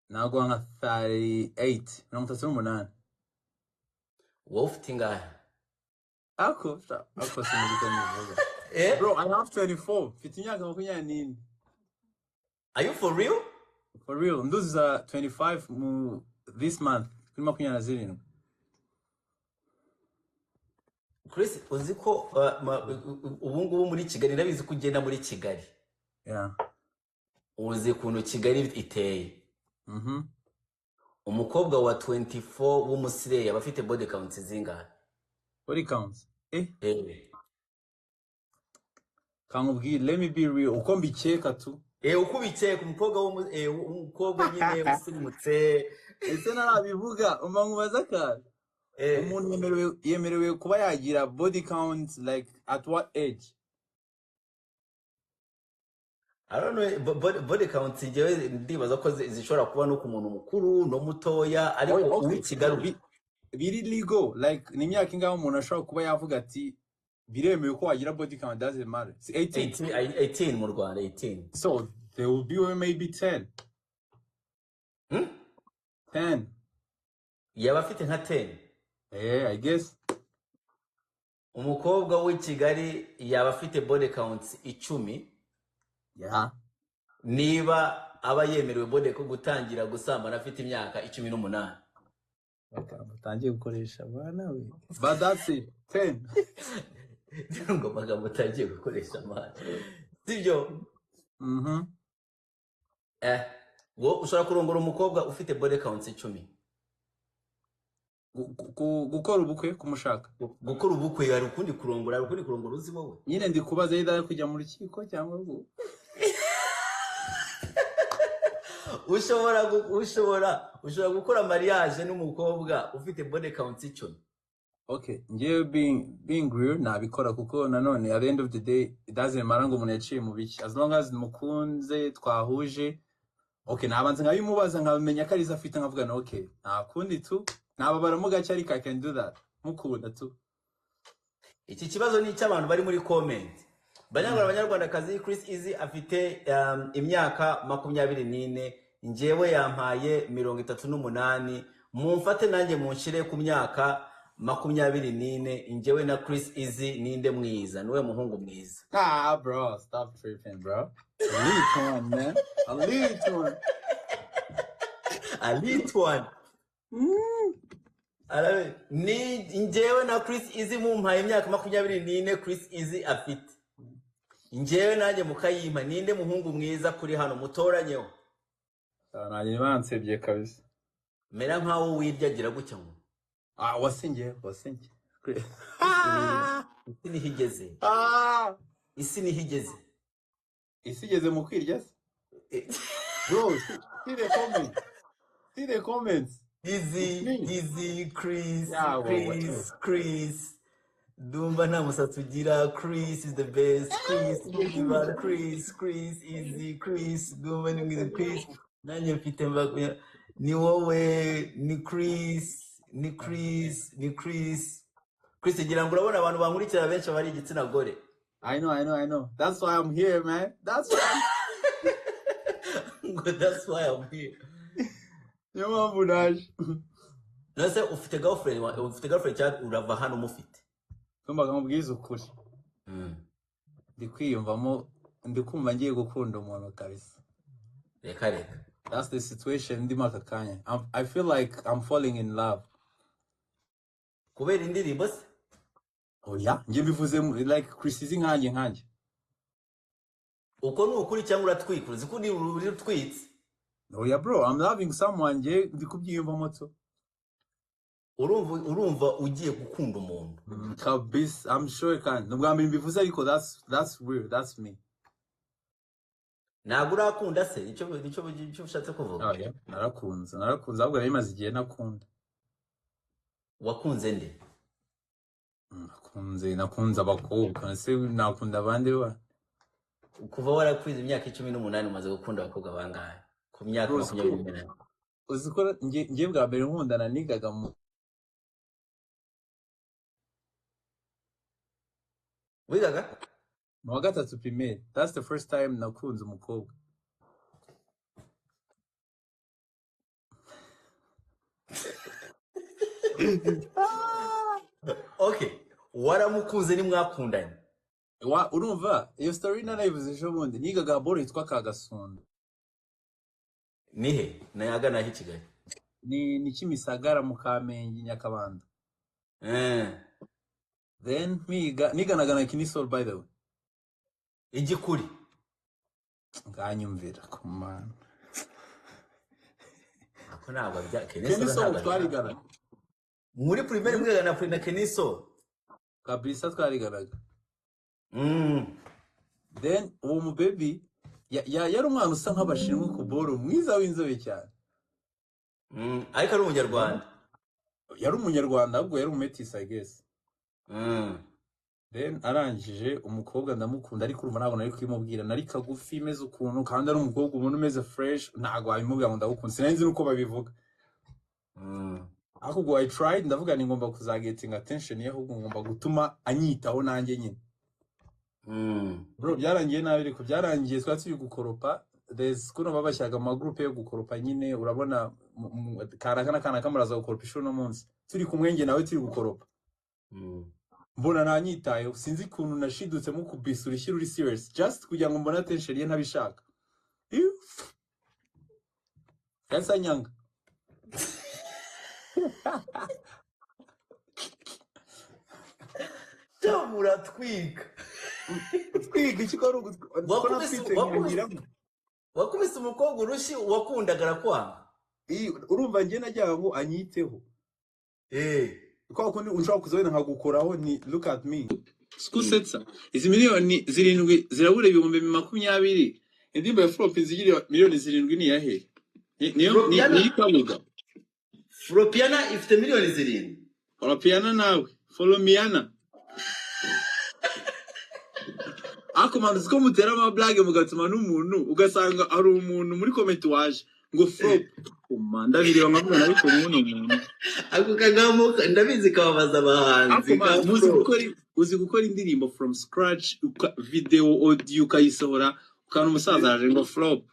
Naguha nka 38, 38. Wowe ufite ingahe? Ako sha, ako sinzi uko nivuga. Eh? Bro, I have 24. Mfite imyaka 24. Are you for real? For real, nduzuza 25 mu this month, kuri 27. Chris, uzi ko ubu ngubu muri Kigali, ndabizi ko ugenda muri Kigali. Yeah. Uzi ukuntu Kigali iteye. Umukobwa wa 24 w'umusireyi aba afite body count zingahe? Body counts. Eh? Eh. Kankubwire, let me be real. Uko mbikeka tu. Eh, uko ubikeka umukobwa umukobwa nyine usirimutse. Ese narabivuga, umva nkubaza akantu. Eh. Umuntu yemerewe kuba yagira body count like at what age? I don't know, body count njyewe ndibaza ko zishobora kuba no ku muntu mukuru no mutoya, ariko Oya, okay. uw'ikigaruka. Biri legal, like ni imyaka ingahe umuntu ashobora kuba yavuga ati biremewe ko wagira body count, doesn't matter. It's 18. 18 mu Rwanda, 18. So there will be maybe 10. 10. Yaba afite nka 10. Yeah, I guess. Umukobwa w'i Kigali yaba afite body count 10. Yeah. Niba aba yemerewe body ko gutangira gusambana afite imyaka 18. Amagambo utangiye gukoresha bana we. But that's it. 10. Ngo amagambo utangiye gukoresha amana. Sibyo? Wo ushobora kurongora umukobwa ufite body count 10. Gukora ubukwe kumushaka. Gukora ubukwe hari ukundi kurongora, hari ukundi kurongora uzi wowe. Nyine ndi kubaza either kujya mu rukiko cyangwa Ushobora gukora mariage n'umukobwa ufite body count 10. Okay, njyewe being real nabikora kuko nanone at the end of the day it doesn't matter ngo umuntu yaciye mu biki, as long as mukunze twahuje. Okay, nabanza nkabimubaza nkamenya ko arizo afite nkavuga na okay, nta kundi tu nababara gake ariko I can do that mukunda tu. Iki kibazo ni icy'abantu bari muri comment. Banyarwanda, banyarwandakazi, Chris Easy afite imyaka 24, njyewe yampaye 38. Mumfate nanjye munshire ku myaka 24, njyewe na Chris Easy ninde mwiza? Niwe muhungu mwiza. Ah bro, stop tripping bro. A lit one man. A lit one. A lit one. Arabe, ni njyewe na Chris Easy mumpaye imyaka 24 Chris Easy afite. Njyewe nanjye mukayimpa, ninde muhungu mwiza kuri hano mutoranyeho? Nanjye bansebye kabisa. Mera nkaho wiryagira gutya ngo. Ah, wasinge, wasinge. Isi niho igeze. Isi niho igeze. Isi igeze mu kwirya se? Bro, see the comments. See the comments. Easy, easy, Chris, Yeah, well, Chris, Chris. Dumba nta musatsi ugira, Chris is the best, Chris, Dumba, Chris, Chris, easy, Chris, Dumba ni mwiza, Chris. Nanjye mfite mbakuya. Ni wowe, ni Chris, ni Chris, ni Chris. Chris, ngira ngo urabona abantu bankurikira benshi bari igitsina gore. I know, I know, I know. That's why I'm here, man. That's why I'm... That's why I'm here. Niyo mpamvu naje. Nase ufite girlfriend, ufite girlfriend cyangwa urava hano umufite? Tumbaga mubwiza ukuri. Ndi kwiyumvamo, ndi kumva ngiye gukunda umuntu kabisa. Reka reka. That's the situation ndimo aka kanya. I feel like I'm falling in love. Kubera indirimbo se? Oya, ngiye mbivuze like Chris Easy nkanjye nkanjye. Uko ni ukuri cyangwa uratwika? Uzi ko uri utwitse? Oya bro, I'm loving someone, ngiye ndi kubyiyumvamo tu. Urumva ugiye gukunda umuntu. Kabisa, I'm sure can. Nubwa mbere mbivuze ariko that's weird, that's me. Ntabwo urakunda se? Nicyo ushatse kuvuga? Oh yeah, narakunze ahubwo nari maze igihe nakunda. Wakunze nde? Nakunze abakobwa, ese nakunda abandi ba? Kuva warakwize imyaka 18 umaze gukunda abakobwa bangahe? Ku myaka 28. Uzi ko ngiye bwa mbere nkundana nigaga mu Wigaga? Mu wa gatatu primaire. That's the first time nakunze umukobwa. Ah, okay, waramukunze nimwakundanye? Urumva iyo story narayivuze ejo bundi. Nigaga boro yitwa Kagasunda. Nihe nayagana he i Kigali? Ni Kimisagara mu Kamenge, Nyakabanda. Then mpiga niganaga na Kinisol, by the way. Igikuri. Nganyumvira ku mana. Ako ntabwo bya Kenisol. Kinisol. Ntabwo Twariganaga. Muri primaire mwigana na Kenisol? Kabisa, twariganaga. Then uwo mubebi yari umwana usa nk'abashinwa ku boro, mwiza w'inzobe cyane. Ariko ari umunyarwanda? Yari umunyarwanda, ahubwo yari umumetisi, I guess. Then arangije umukobwa ndamukunda, ariko urumva ntabwo nari kubimubwira. Nari kagufi, meze ukuntu, kandi ari umukobwa ubona umeze fresh. Ntabwo wabimubwira ngo ndagukunda, sinari nzi nuko babivuga. Ariko ubwo I tried, ndavuga ni ngomba kuzagetinga attention ye, ahubwo ngomba gutuma anyitaho nanjye nyine. Bro, byarangiye nabi, ariko byarangiye twari turi gukoropa. There's kuno babashyiraga mu magroupe yo gukoropa nyine, urabona kanaka na kanaka muraza gukoropa ishuri uno munsi. Turi kumwe njye nawe turi gukoropa, mbona nanyitayeho. Sinzi ukuntu nashidutse mukubise urushyi ruri serious, just kugira ngo mbone attention ye ntabishaka. Iu, yahise anyanga. Cyo muratwika. Twiga iki ko ari ko Wakubise natwitse wakubise nkihiramo? Wakubise umukobwa urushyi wakundaga arakwanga. Urumva njye najyaga ngo anyiteho. Kwa kundi ushobora kuza wenda nkagukoraho ni look at me. Sikusetsa, izi miliyoni 7 zirabura 20,000. Indirimbo ya flop zigira miliyoni 7 ni iyahe? Niyo ni Fropiana. Ikabuga. Fropiana ifite miliyoni 7. Folopiana nawe Folomiana. Ariko man, uzi ko mutera amablage mugatuma n'umuntu, ugasanga hari umuntu muri comment waje ngo flop uma, ndabireba nkavuga ariko muno muntu. Ako kagamo ndabizi kababaza abahanzi. Ariko Ka man, muzi flop. Gukora, uzi gukora indirimbo from scratch, video, audio, ukayisohora, ukabona umusaza yaje ngo flop.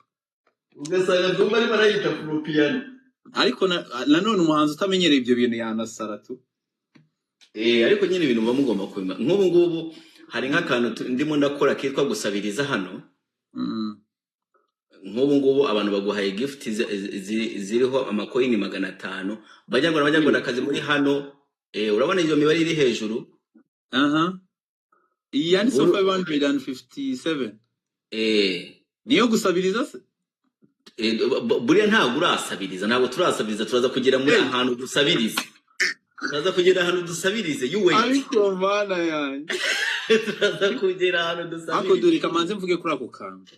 Ugasanga Dumba arimo arayita Fropiana. Ariko nanone umuhanzi utamenyereye ibyo bintu yanasara tu. Ariko nyine ibintu muba mugomba kubima. Nk'ubu ngubu hari nk'akantu ndimo ndakora kitwa gusabiriza hano. Nk'ubu ngubu abantu baguhaye gift ziriho amakoyini 500 banyarwanda, banyarwandakazi muri hano. Urabona iyo mibare iri hejuru? Aha, iyi yanditseho 557. Niyo gusabiriza se? Buriya ntabwo urasabiriza, ntabwo turasabiriza, turaza kugera muri ahantu dusabirize, turaza kugera ahantu dusabirize, you wait. Ariko mana yanjye. Turaza kugera ahantu Ariko dusabirize. Dore kamanze mvuge kuri ako kantu.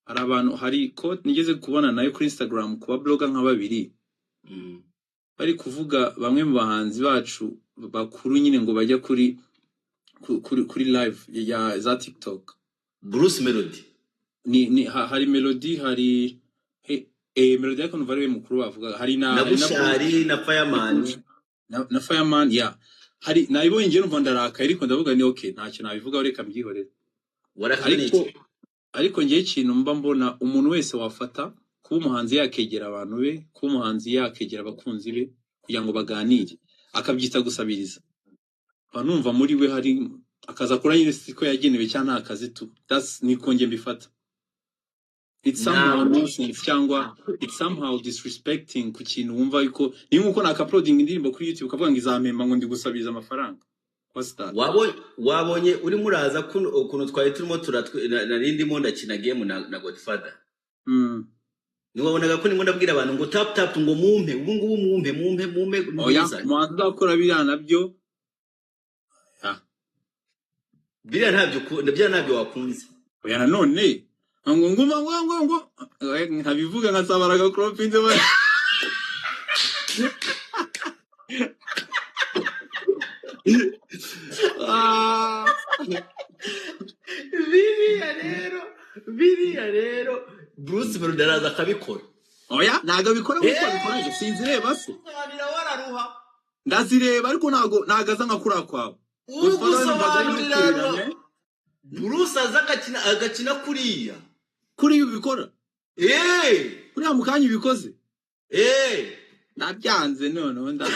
Hari abantu, hari quote nigeze kubona nayo kuri Instagram kuba blogger nka babiri bari kuvuga bamwe mu bahanzi bacu bakuru nyine ngo bajya kuri live ya za TikTok. Bruce Melody. Ni hari Melody, hari Melody, ariko numva ari we mukuru bavuga, hari na na hari na Bruce. Bushari na Fireman. Na Fireman ya hari nabibonye njye numva ndarakaye, ariko ndavuga ni okay, ntacyo nabivugaho, reka mbyihorere. Warakazwe Ariko n'iki? Ariko njyewe ikintu mba mbona, umuntu wese wafata kuba umuhanzi yakegera abantu be, kuba umuhanzi yakegera abakunzi be kugira ngo baganire, akabyita gusabiriza, mba numva muri we hari akazi akora nyine siko yagenewe cyangwa nta kazi tu. That's niko njye mbifata. It's somehow Ntabwo nonsense cyangwa it's somehow disrespecting ku kintu wumva yuko ni nkuko nakauploading indirimbo kuri YouTube ukavuga ngo izampemba, ngo ndi gusabiriza amafaranga. What's that? Wabonye urimo uraza kuno ukuntu twari turimo nari ndimo ndakina game na Godfather. Ntiwabonaga ko ndimo ndabwira abantu ngo tap tap, ngo mumpe ubu ngubu, mumpe mumpe mumpe Oya. ntuzane. Umuhanzi uzakora biriya nabyo ya. Biriya ntabyo biriya ntabyo wakunze. Oya, nanone ngo nguma ngo nkabivuga nkasabara agakropinze. Ah. Biriya rero Bruce Melody araza akabikora. Oya, ntabwo abikora nk'uko abikora njye sinzireba se. Gusobanurira wararuha. Ndazireba, ariko ntabwo aza nka kuriya kwawe Godfather we numvaga ari Ugusobanurira gutererana. Bruce aza agakina kuriya. Kuriya ubikora, kuriya mu kanya ubikoze. Ndabyanze noneho nda.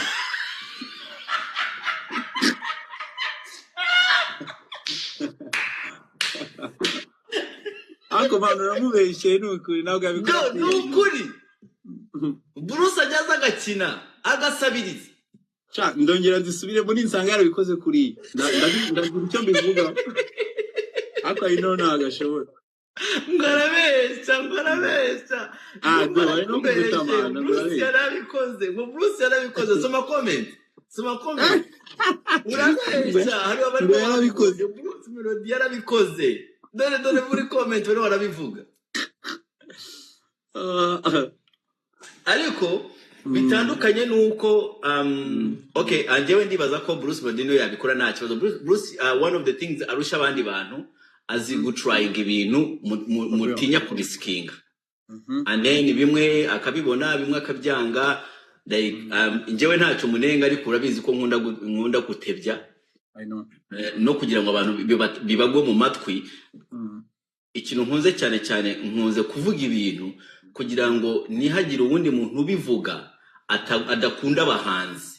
Ariko mpano uramubeshyeye, ni ukuri ntabwo yabikora. No, ni ukuri, Bruce ajya aza agakina agasabiriza. Sha, ndongera nzisubiremo ninsanga yarabikoze kuriya. Ndagira icyo mbivuga, ariko I know ntabwo ashobora. Ngo arabeshya, ngo arabeshya. Ah, ngo do ari no arakubeshye. kugutamana ngo Bruce urabeshya. Yarabikoze, ngo Bruce yarabikoze. Soma comment, soma comment. Urabeshya, hari Ngo abarimo yarabikoze. barabivuga. Bruce Melody yarabikoze, dore dore muri comment barimo barabivuga. Ah, Ariko bitandukanye nuko okay, njyewe ndibaza ko Bruce Melody niyo yabikora nta kibazo. Bruce, one of the things arusha abandi bantu, azi gutryinga ibintu For real. mutinya kurisikinga, and then bimwe akabibona, bimwe akabyanga, like njyewe ntacyo munenga, ariko urabizi ko nkunda gutebya I know. No kugira ngo abantu bibagwe mu matwi. Ikintu nkunze cyane cyane, nkunze kuvuga ibintu kugira ngo ntihagire uwundi muntu ubivuga adakunda abahanzi.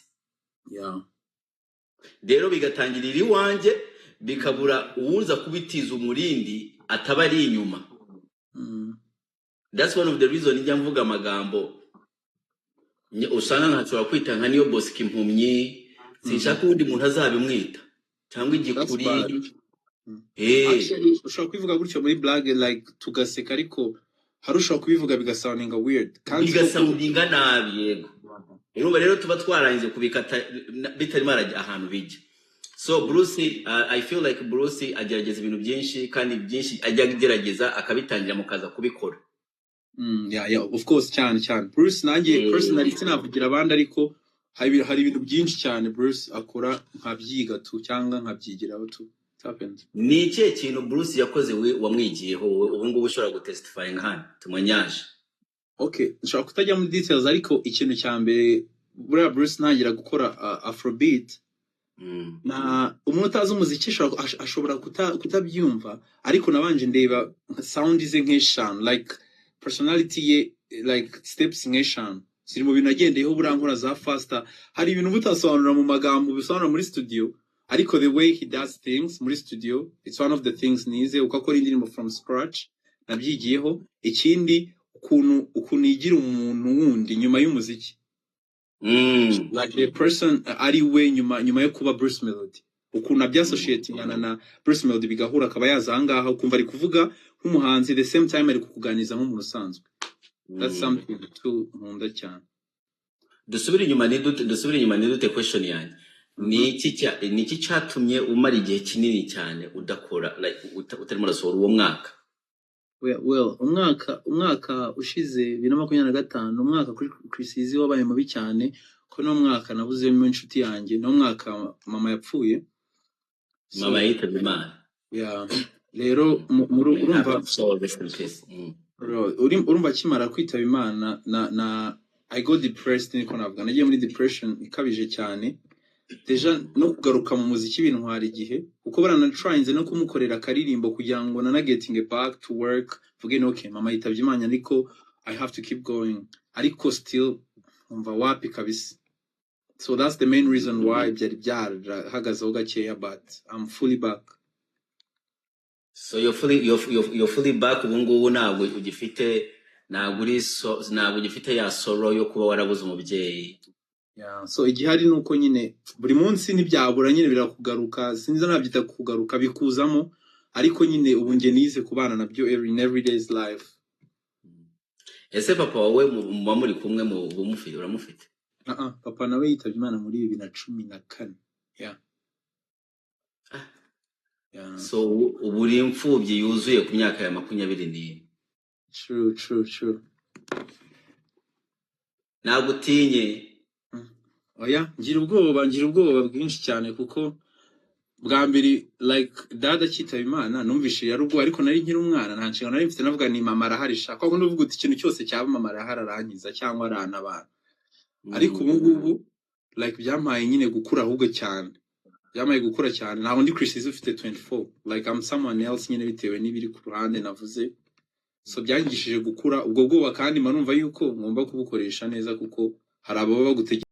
Rero bigatangirira iwanjye, bikabura uwuza kubitiza umurindi ataba ari inyuma. That's one of the reason njya mvuga amagambo usanga nkashobora kwita nka Niyo Bosco impumyi, sinshaka uwundi muntu azabimwita cyangwa That's igikuri. bad. Actually, ushobora kubivuga gutyo muri blague, like tugaseka, ariko hari ushobora kubivuga bigasoundinga weird kandi koko. Bigasoundinga nabi, yego. Urumva rero tuba twarangije kubikata bitarimo arajya ahantu bijya. So Bruce, I feel like Bruce agerageza ibintu byinshi, kandi byinshi ajya agerageza akabitangira mukaza kubikora. Yeah, of course, cyane cyane Bruce. Nanjye personally sinavugira abandi, ariko hari ibintu byinshi cyane Bruce akora nkabyiga tu cyangwa nkabyigiraho tu. It happens. Ni ikihe kintu Bruce yakoze we wamwigiyeho wowe ubu ngubu ushobora gutestifyinga hano tumanyaje? Okay, nshobora kutajya muri details, ariko ikintu cya mbere, buriya Bruce ntangira gukora afrobeat, na umuntu utazi umuziki ashobora kutabyumva, ariko nabanje ndeba sound ze nk'eshanu, like personality ye, like steps nk'eshanu ziri mu bintu nagendeyeho. Buriya nkora za faster, hari ibintu uba utasobanura mu magambo, ubisobanura muri studio, ariko the way he does things muri studio, it's one of the things nize, uko akora indirimbo from scratch nabyigiyeho. Ikindi, ukuntu yigira umuntu wundi nyuma y'umuziki, like the person ari we nyuma yo kuba Bruce Melody, ukuntu abyasociatingana na Bruce Melody bigahura, akaba yaza ahangaha ukumva ari kuvuga nk'umuhanzi, the same time ari kukuganiriza nk'umuntu usanzwe. That's something too nkunda cyane. Dusubire inyuma nidute question yanjye. Ni iki cyatumye umara igihe kinini cyane udakora, like utarimo urasohora uwo mwaka? Well, umwaka ushize 2025, umwaka kuri Chris Easy wabaye mubi cyane, ko no mwaka nabuzemo inshuti yanjye, no mwaka mama yapfuye. So Mama yitabye Imana. Yeah, rero urumva Have soul rest in peace. Urumva akimara kwitaba Imana na I got depressed, niko navuga, nagiye muri depression ikabije cyane. Déjà no kugaruka mu muziki bintwara igihe, kuko baranatryinze no kumukorera akaririmbo kugira ngo nana getting back to work, mvuge no okay, mama yitabye Imana ariko I have to keep going, ariko still umva wapi kabisa. So that's the main reason why byari byarahagazeho gakeya, but I'm fully back. So you're fully back ubu ngubu, ntabwo ugifite, ntabwo uri, so ntabwo ugifite ya sorrow yo kuba warabuze umubyeyi. Yeah, so igihari ni uko nyine buri munsi ntibyabura, nyine birakugaruka, sinzi nabyita kugaruka, bikuzamo, ariko nyine ubu njye nize kubana nabyo in every day's life. Ese papa wawe muba muri kumwe, mu bumufite, uramufite? Uh -uh, papa nawe yitabye Imana muri 2014. Yeah. Yeah. So ubu uri imfubyi yuzuye ku myaka ya 24. True. Ntabwo utinye? Oya, ngira ubwoba bwinshi cyane, kuko bwa mbere, like dada akitaba Imana numvishe yari ubwoba, ariko nari nkiri umwana, nta nshingano nari mfite, navuga ni mama arahari sha, kwa kundi uvuga uti ikintu cyose cyaba mama arahari arankiza cyangwa arantabara. Ariko ubu ngubu like byampaye nyine gukura ahubwo cyane, byampaye gukura cyane. Ntabwo ndi Chris ufite 24, like I'm someone else nyine bitewe n'ibiri ku ruhande navuze. So byanyigishije gukura ubwo bwoba, kandi mba numva yuko ngomba kubukoresha neza kuko Hari ababa bagutegereje.